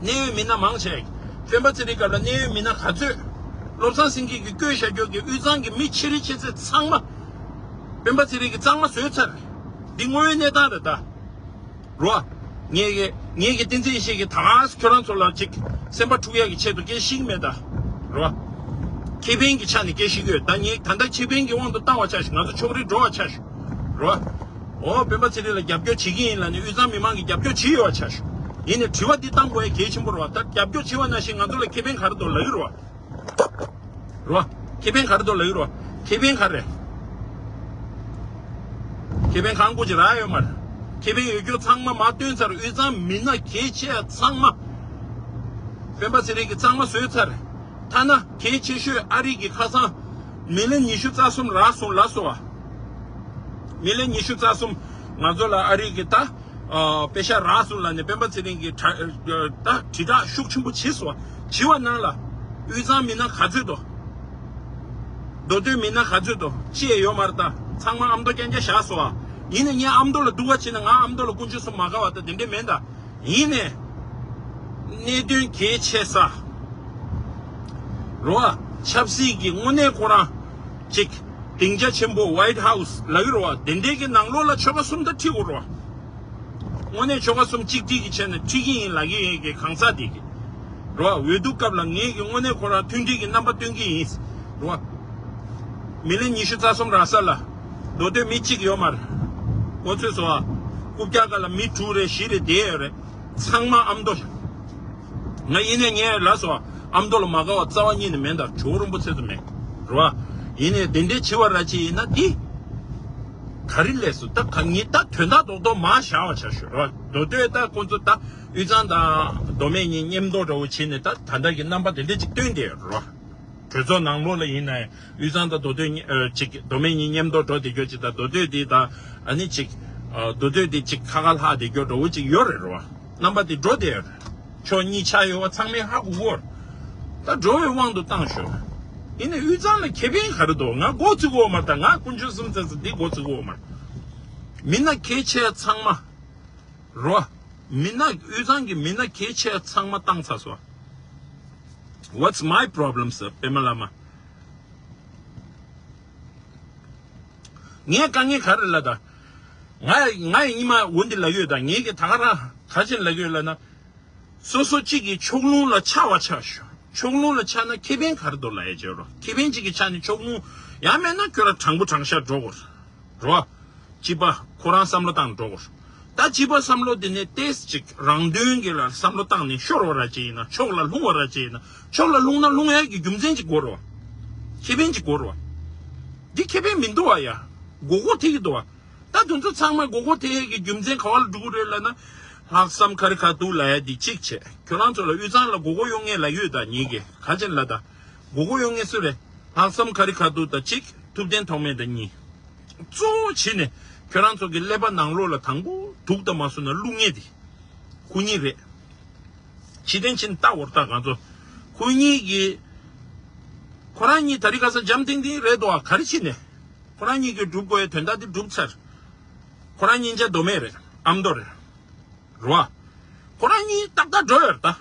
གནད་ཡོད་མི་སྣ་མང་ཆེ་བ། སྤེན་པ་ཚེ་རིང་སྐབས་ལ་གནད་ཡོད་མི་སྣ་ག་ཚོད། བློ་བཟང་སེང་གེ་གིས་བསྐོས་བཞག་རྒྱུ་གི་དབུས་གཙང་གི་མི་ཆེ་རིགས་ཆེ་ཚད་ཚང་མ། སྤེན་པ་ཚེ་རིང་གིས་གཙང་མ་བཟོས་ཚར། འདི་དངོས་ཡོད་གནས་སྟངས་རེད་ད། རོ། ངས་གི། ངེད་ཀྱི་བསྟན་འཛིན་ཡེ་ཤེས་ཀྱིས་ད་ག་སེ་ཁྱོད་རང་ཚོ་ལ་ཅིག་སེམས་པ་འཁྲུག་ཡག་གི་ཆེད་དུ་སྐད་ཤིག་མེད་ད། རེད་བ། ཁེ་ཕན་གྱི་ཆ་ནས་སྐད་ཤིག་ཡོད་ད། ངས་ད་ལྟ་ཁེ་ཕན་གྱི་དབང་དུ་བཏང་བ་ཆ་ཞིག་ང་ཚོ་ཕྱོགས་རིས་འགྲོ་བ་ཆ་ཞིག་རེད་བ། འོ་སྤེན་པ་ཚེ་རིང་ལ་རྒྱབ་སྐྱོར་བྱེད་ཀྱི་ཡིན་ལབ་ནས་དབུས་གཙང་མི་མང་གིས་རྒྱབ་སྐྱོར་བྱེད་ཡོད་བ་ཆ་ཞིག་ཡིན་ནའི་དྲི་བ་འདི་བཏང་དགོས་ཡ་གལ་ཆེན་པོ་རེད་བ། ད་རྒྱབ་སྐྱོར་བྱེད་བ་ནང་བཞིན་ང་ཚོ་ལ་ཁེ་ཕན་ག་རེ་འདུག་ལབ་ཀྱི་རེད་བ། རེད་བ། ཁེ་ཕན་ག་རེ་འདུག་ལབ་ཀྱི་རེད་བ། ཁེ་ཕན་ག་རེ། ཁེ་ཕན་གང་དགོས་ཀྱི་རག་ཡོད་མ་རེད། ཁེ་ཕན་ཡོད་རྒྱུ་ཚང་མ་མར་བཏོན་ཚར། དབུས་གཙང་མི་སྣ་གལ་ཆེ་ཚང་མ། སྤེན་པ་ཚེ་རིང་གིས་གཙང་མ་བཟོས་ཚར། ཐ་ན་གལ་ཆེ་ཤོས་ཨ་རི་གི་ཁ་སང་མི་ལན་ཉི་ཤུ་རྩ་གསུམ་རག་སོང་ལབ་སོང་བ། མི་ལན་ཉི་ཤུ་རྩ་གསུམ་ང་ཚོ་ལ་ཨ་རི་གི་ད། ཨ། པེ་ཤག་རག་སོང་ལབ་ནས་སྤེན་པ་ཚེ་རིང་གིས་དྲ- ད་དྲིལ་བསྒྲགས་ཤུགས་ཆེན་པོ་བྱས་སོང་བ། བྱས་པ་ནང་ལ་དབུས་གཙང་མི་སྣ་ག་ཚོད་འདུག་མདོ་སྟོད་མི་སྣ་ག་ཚོད་འདུག་ཅི་ཡང་ཡོད་མ་རེད་ད། ཚང་མ་ཨ་མདོ་རྐྱང་རྐྱང་བཞག་སོང་བ། ཡིན་ནའི་ངས་ཨ་མདོ་ལ་སྡུག་པ་བྱས་ན་ང་ཨ་མདོ་ལ་དཀོན་མཆོག་གསུམ་མ་དགའ་བ་ད་དེ་འདྲས་མེད་ད། ཡིན་ནའི་གནད་དོན་གལ་ཆེ་ས་རེད་བ། ཆབ་སྲིད་ཀྱི་དངོས་གནས་ཁོ་རང་ཅིག་སྡིངས་ཆ་ཆེན་པོ་White House ལབ་ཀྱི་རེད་བ། དེ་འདྲའི་གི་ནང་ལོགས་ལ་ཆོལ་ཁ་གསུམ་ད་ཁྲིད་དགོས་རེད་བ། དངོས་གནས་ཆོལ་ཁ་གསུམ་གཅིག་སྒྲིལ་གྱི་ཆ་ནས་ཁྲིད་ཀྱི་ཡིན་ལབ་ཀྱི་ཡོད་ཀྱི་གང་ཟག་དེ་གི་རེད་བ། འོས་བསྡུ་སྐབས་ལ་ངེད་ཀྱི་དངོས་གནས་ཁོ་རང་མཐུན་སྒྲིལ་གྱི་རྣམ་པ་སྟོན་གྱི་ཡིན་རེད་བ། མི་ལན་ཉི་ཤུ་རྩ་གསུམ་རག་ས་ལ་མདོ་སྟོད་མི་གཅིག་ཡོད་མ་རེད། གོ་ཚོད་སོང་ཨ། རྐུབ་བཀྱག་སྒང་ལ་མི་དྲུག་རེ་བཞི་རེ་བསྡད་ཡོད་རེད། ཚང་མ་ཨ་མདོ། ང་ཡིན་ནའི་ངས་ལབ་སོང་ཨ། ཨ་མདོ་ལ་མ་དགའ་བ་རྩ་བ་ཉིད་ནས་མེད་ད། ཇོ་བོ་རིན་པོ་ཆེ་ཚོ་མེད་རེད་བ། ཡིན་ནའི་དེ་འདྲའི་བྱེད་པ་ར་ཅིག་ཡིན་ན་འདི་ག་རེ་ལས་སོ། ད་ག་ངས་ད་དོན་དག་རྡོག་རྡོག་མར་བཞག་པ་ཆ་ཞུ་རེད་བ། མདོ་སྟོད་ད་ཁོང་ཚོ་ད་དབུས་གཙང་དང་མདོ་སྨད་གཉིས་མཉམ་འདོགས་འདྲ་བོ་བྱས་ནས་ད་ད་ལྟ་གི་རྣམ་པ་དེ་འདྲ་ཅིག་སྟོན་བསྡད་ཡོད་རེད་བ། གྲོས་ཚོགས་ནང་ལོགས་ལ་ཡིན་ན་ཡང་དབུས་གཙང་དང་མདོ་སྟོད་གཉིས་ཨ་ཅིག་མདོ་སྨད་གཉིས་མཉམ་དུ་འགྲོ་བསྡད་རྒྱུ་ཅིག་དང་། མདོ་སྟོད་དེ་དང་ཨ་ནི་ཅིག་ཨ་མདོ་སྟོད་དེ་ཅིག་ཁ་ཁ་ལྷག་བསྡད་རྒྱུ་འདྲ་བོ་ཅིག་ཡོད་རེད་རོ། རྣམ་པ་དེ་འགྲོ་བསྡད་ཡོད་རེད། ཕྱོགས་གཉིས་ཆགས་ཡོད་པ་ཚང་མས་ཧ་གོ་གི་ཡོད་རེད། ད་འགྲོ་བའི་དབང་དུ་བཏང་ཤོག་ཡིན་ནའི་དབུས་གཙང་ལ་ཁེ་ཕན་ག་རེ་འདུག་ང་མགོ་ཚོས་ཀྱི་ཡོད་མ་རེད། ད་ང་དཀོན་མཆོག་གསུམ་ཚེ་ཚེ་འདི་མགོ་ཚོས་ཀྱི་ཡོད་མ་རེད། མི་སྣ་གལ་ཆེ་ཚང་མ། རོ། མི་སྣ་དབུས་གཙང་གི་མི་སྣ་གལ་ཆེ་ཚང་མ་བཏང་ཚར་སོང་། What's my problem ཟེར་པད་མ་བླ་མ། ངས་དཀའ་ངལ་ག་རེ་ལབ་ད། ང་ང་ཡི་ཉི་མ་འོ་འདི་ལབ་ཡོད་ད། ངས་ཀྱི་ད་ག་རང་ག་ཅིག་ལབ་ཡོད་ལབ་ན། སོ་སོ་གཅིག་གིས་ཕྱོགས་ལྷུང་ལ་ཆགས་པ་ཆགས་ཤོག་ཕྱོགས་ལྷུང་ལ་ཆགས་ན་ཁེ་ཕན་ག་རེ་འདུག་ལབ་ཡ་བྱེད་རོགས། ཁེ་ཕན་གཅིག་གི་ཆ་ནས་ཕྱོགས་ལྷུང་ཡང་མེད་ན་ཁྱོད་རང་དྲང་པོ་དྲང་བཞག་འགྲོ་དགོས་རོགས། སྤྱི་པ་ཁོ་རང་བསམ་བློ་བཏང་འགྲོ་དགོས། ད་སྤྱི་པ་བསམ་བློ་དེ་ནས་ཏེས་ཅིག་རང་དོན་གྱི་ལ་བསམ་བློ་བཏང་ནས་ཤོར་བ་ར་ཅིག་ཡིན་ན། ཕྱོགས་ལ་ལྷུང་བ་ར་ཅིག་ཡིན་ན། ཕྱོགས་ལ་ལྷུང་ན་ལྷུང་ཡ་གི་རྒྱུ་མཚན་ཅིག་དགོས་རོགས། ཁེ་ཕན་ཅིག་དགོས་རོགས། འདི་ཁེ་ཕན་མི་འདུག་བ་ཡ། མགོ་སྐོར་ཐེབས་ཀྱི་འདུག་བ། ད་དེ་ཚོ་ཚང་མ་མགོ་སྐོར་ཐེབས་ཡས་ཀྱི་རྒྱུ་མཚན་ག་བ་ལ་འགྲོ་གི་རེད་ལབ་ན། ལྷག་བསམ་ཁ་རི་ཁ་ཐུག་ལབ་ཡ་འདི་གཅིག་བྱས། ཁྱོད་རང་ཚོ་ལ་དབུས་གཙང་ལ་མགོ་སྐོར་གཡོག་མཁན་ལབ་ཡོད་ད། ངེད་ཀྱིས་ག་ཅན་ལབ་ད། མགོ་སྐོར་གཡོག་མཁན་སུ་རེད། ལྷག་བསམ་ཁ་རི་ཁ་ཐུག་དང་གཅིག་ཐུབ་བསྟན་ཐོགས་མེད་དང་གཉིས། གཙོ་བོ་བྱས་ནས་ཁྱོད་རང་ཚོ་གི་ཀླད་པ་ནང་ལོགས་ལ་དང་པོ་དུག་དང་མ་སོང་ན་བླུག་མཁན་དེ་ཁོ་གཉིས་རེད། ཕྱི་དོན་ཕྱིན་ལྟ་འོར་ལྟ་གང་ཚོ་ཁོ་གཉིས་ཀྱིས་ཁོ་རང་གཉིས་ད་རིང་ཁ་སང་འཇམ་ཐིང་ཐིང་རེད་དོ། ག་རེ་བྱས་ནས། ཁོ་རང་གཉིས་ཀྱིས་སྒྲུབ་དགོས་ཡའི་དོན་དག་དེ་སྒྲུབ་ཚར། ཁོ་རང་གཉིས་ཆ་མདོ་སྨད་རེད། ཨ་མདོ་རེད། རེད་བ། ཁོ་རང་གཉིས་ཏག་ཏག་འགྲོ་ཡོད་རེད་ད།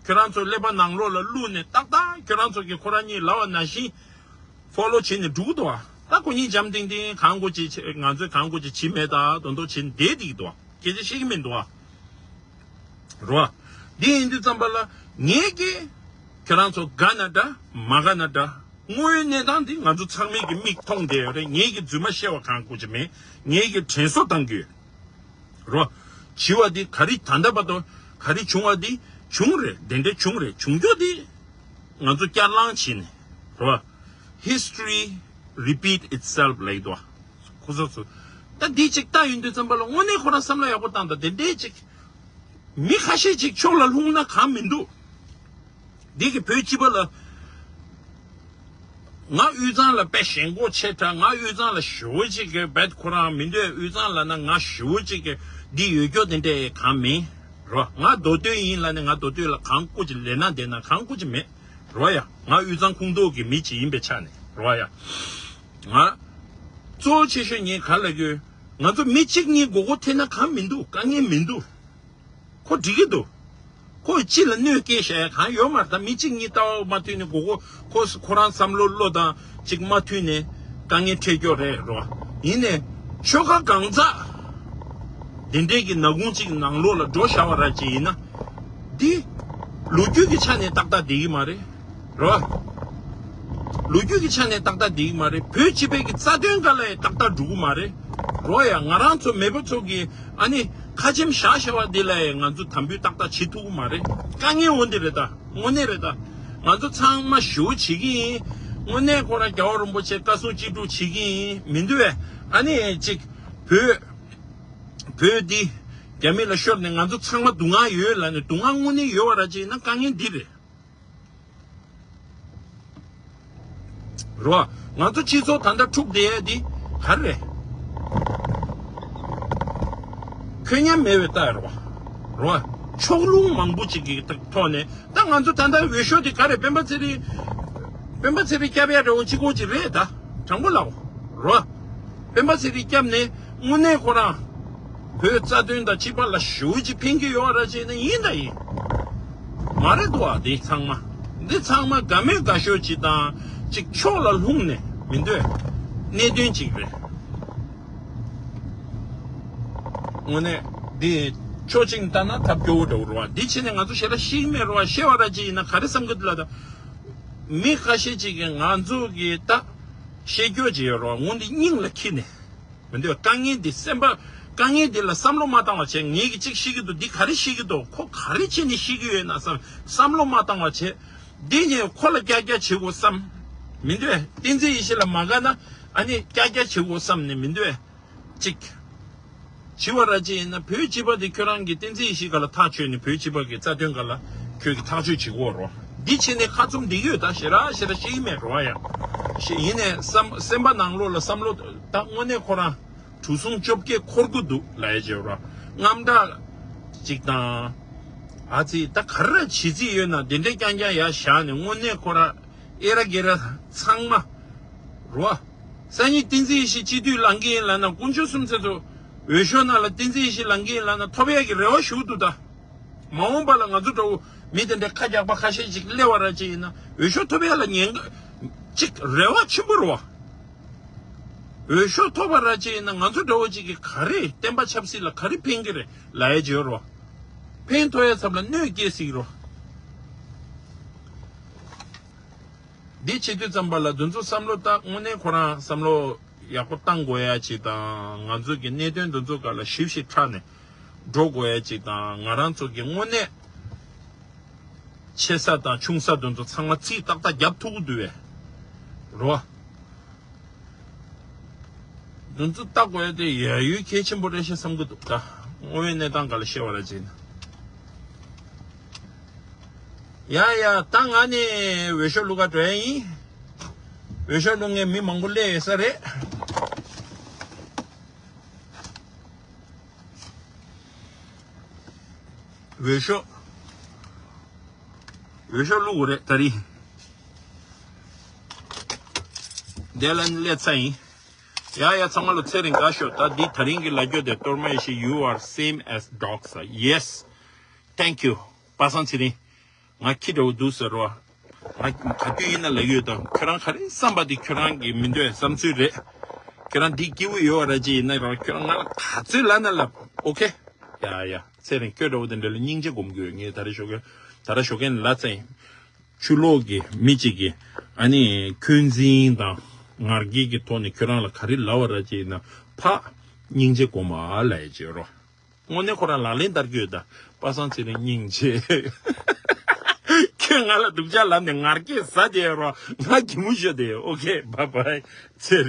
ཁྱོད་རང་ཚོ་ཀླད་པ་ནང་ལོགས་ལ་བླུགས་ནས་ཏག་ཏག་ཁྱོད་རང་ཚོ་གིས་ཁོ་རང་གཉིས་ལབ་པ་ནང་བཞིན་ཕོ་ལོ་བྱས་ནས་འགྲོ་གི་འདུག་བ། ད་ཁོ་གཉིས་འཇམ་ཐིང་ཐིང་གང་དགོས་ཅིག་བྱེད། ང་ཚོས་གང་དགོས་ཅིག་བྱེད་མེད་ད་དོན་དོ་བྱས་ནས་བསྡད་བསྡད་ཀྱི་འདུག་བ། སྐད་ཆ་བཤད་ཀྱི་མི་འདུག་བ། རེད་བ། འདི་ཡིན་དུས་ཙམ་པ་ལ་ངས་ཀྱིས་ཁྱོད་རང་ཚོ་དགའ་ན་འདྲ་མ་དགའ་ན་འདྲ། དངོས་ཡོད་གནས་སྟངས་འདི་ང་ཚོ་ཚང་མས་ཀྱི་མིག་མཐོང་བསྡད་ཡོད་རེད། ངས་ཀྱིས་རྫུན་མ་བཤད་པ་གང་དགོས་ཀྱི་མེད། ངས་ཀྱིས་དྲན་གསོ་བཏང་གི་ཡོད། རོ། བྱི་བ་འདི་ག་རེ་ད་ལྟ་བར་དུ་ག་རེ་བྱུང་བ་འདི་བྱུང་རེད། དེ་འདྲ་བྱུང་རེད། བྱུང་རྒྱུ་འདི་ང་ཚོ་བསྐྱར་ལངས་བྱས་ནས་རོ། History repeat itself ལབ་ཀྱི་འདུག་བ། ཁོ་ཚོ་ཚོ་ད་འདི་ཅིག་ལྟ་ཡོང་དུས་ཙམ་པ་ལ་དངོས་གནས་ཁོ་རང་བསམ་བློ་ཡག་པོ་བཏང་དང་། དེ་འདྲའི་ཅིག་མི་ཁ་ཤས་ཅིག་ཕྱོགས་ལ་ལྷུང་ན་གང་མི་འདུག་འདི་གི་བོད་སྤྱི་པ་ལ། ང་དབུས་གཙང་ལ་དཔེ་ཞེན་ཁོག་ཆེ་དྲགས། ང་དབུས་གཙང་ལ་ཞེ་པོ་ཅིག་གི་རྦད་ཁོ་རང་མི་འདོད། དབུས་གཙང་ལབ་ན་ང་ཞེ་པོ་ཅིག་གི་འདི་ཡོད་རྒྱུ་དེ་འདྲ་གང་མིན་རོ། ང་མདོ་སྟོད་ཡིན་ལབ་ནས་ང་མདོ་སྟོད་ལ་གང་དགོས་ཀྱི་ལས་ན་བསྡད་ན་གང་དགོས་ཀྱི་མེད་རོ་ཡ། ང་དབུས་གཙང་ཁོངས་གཏོགས་ཀྱི་མི་ཅིག་ཡིན་པའི་ཆ་ནས་རོ་ཡ། ང་གཙོ་བོ་ཆེ་ཤོས་ངས་ག་ལབ་དགོས། ང་ཚོ་མི་གཅིག་གཉིས་མགོ་སྐོར་ཐེབས་ན་གང་མི་འདུག་དཀའ་ངལ་མི་འདུག་ཁོ་འགྲིག་གི་འདུག་ཁོ་སྤྱི་ལ་གནོད་སྐྱེལ་བྱ་ཡ་གང་ཡོད་མ་རེད། ད་མི་གཅིག་གཉིས་ལྟ་བ་མ་མཐུན་ནས་མགོ་སྐོར། ཁོ་ཁོ་རང་བསམ་བློ་བློ་དང་གཅིག་མ་མཐུན་ནས་དཀའ་ངལ་འཕྲད་རྒྱུ་རེད་རོ། ཡིན་ནའི་ཆོལ་ཁ་གང་ཟག་དེ་འདྲའི་གི་ནག་ཁུང་གཅིག་ནང་ལོགས་ལ་འགྲོ་བཞག་པ་ར་ཅིག་ཡིན་ན། འདི་ལོ་རྒྱུས་ཀྱི་ཆ་ནས་ཏག་ཏག་བསྡད་ཀྱི་མ་རེད། རེད་བ། ལོ་རྒྱུས་ཀྱི་ཆ་ནས་ཏག་ཏག་བསྡད་ཀྱི་མ་རེད། བོད་སྤྱི་པའི་གི་རྩ་དོན་སྒང་ལ་ཡང་ཏག་ཏག་འགྲོ་གི་མ་རེད། རེད་བ་ཡ། ང་རང་ཚོ་མེས་པོ་ཚོ་གི་ཨ་ནི་ཁ་ཆེམས་བཞག་བཞག་པ་འདི་ལ་ཡང་ང་ཚོ་དམ་འབུལ་ཏག་ཏག་བྱེད་ཐུབ་ཀྱི་མ་རེད། དཀའ་ངལ་འོ་འདི་རེད་ད། དངོས་གནས་རེད་ད། ང་ཚོ་ཚང་མ་ཞེ་པོ་བྱེད་ཀྱི་ཡིན། དངོས་གནས་ཁོ་རང་རྒྱལ་བ་རིན་པོ་ཆེ་བཀའ་གསུང་ཅི་སྒྲུབ་བྱེད་ཀྱི་ཡིན་མི་འདུག་བས། ཨ་ནི་ཅིག་བོད་བོད་འདི་རྒྱ་མི་ལ་ཤོར་ནས་ང་ཚོ་ཚང་མ་སྡུག་བསྔལ་ཡོད་ལབ་ནས། སྡུག་བསྔལ་དངོས་གནས་ཡོད་པ་ར་ཅིག་ཡིན་ན་དཀའ་ངལ་འདི་རེད། རོ། ང་ཚོ་སྤྱི་ཚོགས་ད་ལྟ་འཁྲུག་བསྡད་ཡ་འདི་ག་རེ་རེད། འཁོན་ཉམས་མེད་པའི་རྟགས་རེད་བ། རོ། ཕྱོགས་ལྷུང་མང་པོ་ཅིག་གི་ཐོག་ནས། ད་ང་ཚོ་ད་ལྟ་འོས་ཤོག་འདི་ག་རེ། སྤེན་པ་ཚེ་རིང་། སྤེན་པ་ཚེ་རིང་སྐྱབས་ཡ་འདྲ་བོ་གཅིག་པོ་ཅིག་རེད་ད། དྲང་པོ་ལབ་རོ། སྤེན་པ་ཚེ་རིང་སྐྱབས་ནས་དངོས་གནས་ཁོ་རང་བོད་རྩ་དོན་དང་སྤྱི་པ་ལ་ཞེ་པོ་ཅིག་ཕན་གྱི་ཡོད་ར་ཅིག་ན་ཡིན་ད་ཡིན། མ་རེད་འདུག་བ། འདི་ཚང་མ། འདི་ཚང་མ་དགའ་མོས་དགའ་ཤོས་ཅིག་དང་ཅིག་ཕྱོགས་ལ་ལྷུང་ནས་མི་འདོད་གནད་དོན་ཅིག་རེད། དངོས་གནས་འདི་ཕྱོགས་གཅིག་ལྟ་ན་ཐབས་སྐྱོ་བོ་འདྲ་བོ་རེད་བ། འདི་བྱས་ནས་ང་ཚོ་ཞེ་དྲག་ཤེས་ཀྱི་མེད་རེད་བ། ཤེས་པ་ར་ཅིག་ཡིན་ན་ག་རེ་བསམ་གི་འདུག་ལབ་ད། མི་ཁ་ཤས་ཅིག་གིས་ང་ཚོ་གི་ད་བཤད་རྒྱུ་ཅིག་ཡོད་རེད་བ། ངོ་འདི་སྙིང་ལ་འཁྱེར་ནས། མི་འདོད་དཀའ་ངལ་འདི་སེམས་པ། དཀའ་ངལ་འདི་ལ་བསམ་བློ་མ་བཏང་བ་བྱས། ངེད་ཀྱིས་གཅིག་ཤེས་ཀྱི་འདུག་འདི་ག་རེ་ཤེས་ཀྱི་འདུག་ཁོ་ག་རེ་བྱས་ནས་ཤེས་ཀྱི་ཡོད་ན་བསམ། བསམ་བློ་མ་བཏང་བ་བྱས། འདི་ནས་ཁོ་ལ་ཀྱག་ཀྱག་བྱེད་དགོས་བསམ། མི་འདོད། བསྟན་འཛིན་ཡེ་ཤེས་ལ་མ་དགའ་ན་ཨ་ནི་ཀྱག་ཀྱག་བྱེད་དགོས་བསམ་ནས་མི་འདོད། གཅིག་བྱེད་པ་ར་ཅིག་ཡིན་ན་བོད་སྤྱི་པ་འདི་ཁྱོད་རང་གིས་བསྟན་འཛིན་ཡེ་ཤེས་སྒང་ལ་ཐག་ཆོད་ནས། བོད་སྤྱི་པ་གི་རྩ་དོན་སྒང་ལ་ཁྱོད་ཀྱིས་ཐག་གཅོད་བྱེད་དགོས་རོ། འདི་བྱས་ནས་ཁ་བཙུམ་བསྡད་ཡོད་ད། ཞེ་དྲག་ཞེ་དྲག་བཤད་ཀྱི་མེད་རོ་ཡ། ཞེས་ཡིན་ནས་བསམ། སེམས་པ་ནང་ལོགས་ལ་བསམ་བློ་ད་དངོས་གནས་ཁོ་རང་གྲུ་གཟུངས་བཅོ་བརྒྱད་འཁོར་གྱི་འདུག་ལབ་ཡ་བྱེད་རོ། དངངས་སྐྲག་ཅིག་དང་། ཨ་ཙི་ད་ག་རེ་བྱེད་རྩིས་ཡོད་ན་དེ་འདྲས་རྐྱང་རྐྱང་ཡར་བཞག་ནས། དངོས་གནས་ཁོ་རང་ཨེ་ར་གེ་ར་ཚང་མ་རོ། སང་ཉིན་བསྟན་འཛིན་ཡེ་ཤེས་སྤྱི་འཐུས་ལངས་ཀྱི་ཡིན་ལབ་ན། དཀོན་མཆོག་གསུམ་མཚན་ཚོ་འོས་ཤོག་ནང་ལ་བསྟན་འཛིན་ཡེ་ཤེས་ལངས་ཀྱི་ཡིན་ལབ་ན་ཐོབ་ཡག་གི་རེ་བ་ཞུ་འདུག་ད། མ་འོངས་པ་ལ་ང་ཚོ་འདྲ་བོ་མི་དེ་འདྲའི་ཁ་རྒྱག་པ་ཁ་ཤས་ཅིག་སླེབས་པ་ར་ཅིག་ཡིན་ན། འོས་ཤོག་ཐོབ་ཡག་ལ་ཉེན་ཁ་ཅིག་རེ་བ་ཆེན་པོ་རེད་བ། འོས་ཤོག་ཐོབ་པ་ར་ཅིག་ཡིན་ན་ང་ཚོ་འདྲ་བོ་ཅིག་གིས་ག་རེ་བསྟན་པ་ཆབ་སྲིད་ལ་ག་རེ་ཕན་གྱི་རེད་ལབ་ཡ་བྱེད་རོ། ཕན་ཐོགས་ཡ་ཚབ་ལ་གནོད་སྐྱེལ་སྲིད་རོ། འདི་བྱེད་དུས་ཙམ་པ་ལ་འདི་ཚོ་བསམ་བློ་བཏང་། དངོས་གནས་ཁོ་རང་བསམ་བློ་ཡག་པོ་བཏང་དགོས་ཡ་ཅིག་དང་། ང་ཚོ་གི་གནད་དོན་འདི་ཚོ་སྒང་ལ་ཞིབ་ཞིབ་ཕྲ་ནས་འགྲོ་དགོས་ཡ་ཅིག་དང་། ང་རང་ཚོ་གི་དངོས་གནས་ཆེ་ས་དང་ཆུང་ས་འདི་ཚོ་ཚང་མ་རྩིས་ཏག་ཏག་རྒྱབ་ཐུབ་ཀྱི་འདུག་བས། རོ། འདི་ཚོ་ལྟ་དགོས་ཡ་དེ་ཡ་ཡུལ་གལ་ཆེན་པོ་རེད་ཤག་བསམ་གྱི་འདུག་ད་དངོས་ཡོད་གནས་སྟངས་སྒང་ལ་བཤད་པ་ར་ཅིག་ཡིན་ན། ཡ་ཡ། ད་ང་ནི་འོས་ཤོག་བླུག་ག་འགྲོ་ཡ་ཡིན། འོས་ཤོག་བླུག་མཁན་མི་མང་པོ་སླེབས་ཡོད་ས་རེད། འོས་ཤོག་འོས་ཤོག་བླུག་དགོས་རེད་ད་རིང་། དེ་ལ་ནི་སླེབས་ཚར་ཡིན། ཡ་ཡ། ཚང་མ་ལ་ཚེ་རིང་དགའ་ཤོག་ད་འདི་ད་རིང་གི་ལ་རྒྱོ་དེ་གཏོར་མ་ཡེ་ཤེས། You are same as dogs. Yes. Thank you. པ་སངས་ཚེ་རིང་། ང་ཁྱི་འདྲ་བོ་འདུག་ཟེར་རོ། ང་ག་དུས་ཡིན་ན་ལབ་ཡོད་ད། ཁྱོད་རང་ག་རེ་བསམ་པ་དེ་ཁྱོད་རང་གི་མི་འདོད་བསམ་ཚུལ་རེད། ཁྱོད་རང་འདི་སྐྱིད་པོ་ཡོད་པ་ར་ཅིག་ཡིན་ན་རོ། ཁྱོད་རང་ང་ལ་ག་ཚོད་ལབ་ན་ལབ། ཨོ་ཁེ། ཡ་ཡ། ཚེ་རིང་ཁྱོད་འདྲ་བོ་དེ་འདྲ་ལ་སྙིང་རྗེ་སྒོམ་དགོས། ངས་ད་རེ་ཞོགས་ཀས། ད་རེ་ཞོགས་ཀས་ལབ་ཚར་ཡིན། ཕྱི་ལོགས་ཀྱི་མི་གཅིག་གིས་ཨ་ནི་འཁོན་འཛིན་དང་ང་རྒྱལ་གྱི་ཐོག་ནས་ཁྱོད་རང་ལ་ག་རེ་ལབ་པ་ར་ཅིག་ཡིན་ན་ཕར་སྙིང་རྗེ་སྒོམ་ཨ་ལབ་ཡ་བྱེད་རོགས། དངོས་གནས་ཁོ་རང་ལག་ལེན་བསྟར་གྱི་ཡོད་ད། པ་སངས་ཚེ་རིང་སྙིང་རྗེ། ཁྱོད་ང་ལ་སྡུག་ཅག་ལབ་ནས་ང་རྒྱལ་ཟ་བསྡད་རོགས། ང་གད་མོ་ཤོར་བསྡད་ཡོད། ཨོ་ཁེ། བཱའི་བཱའི། ཚེ་རིང་།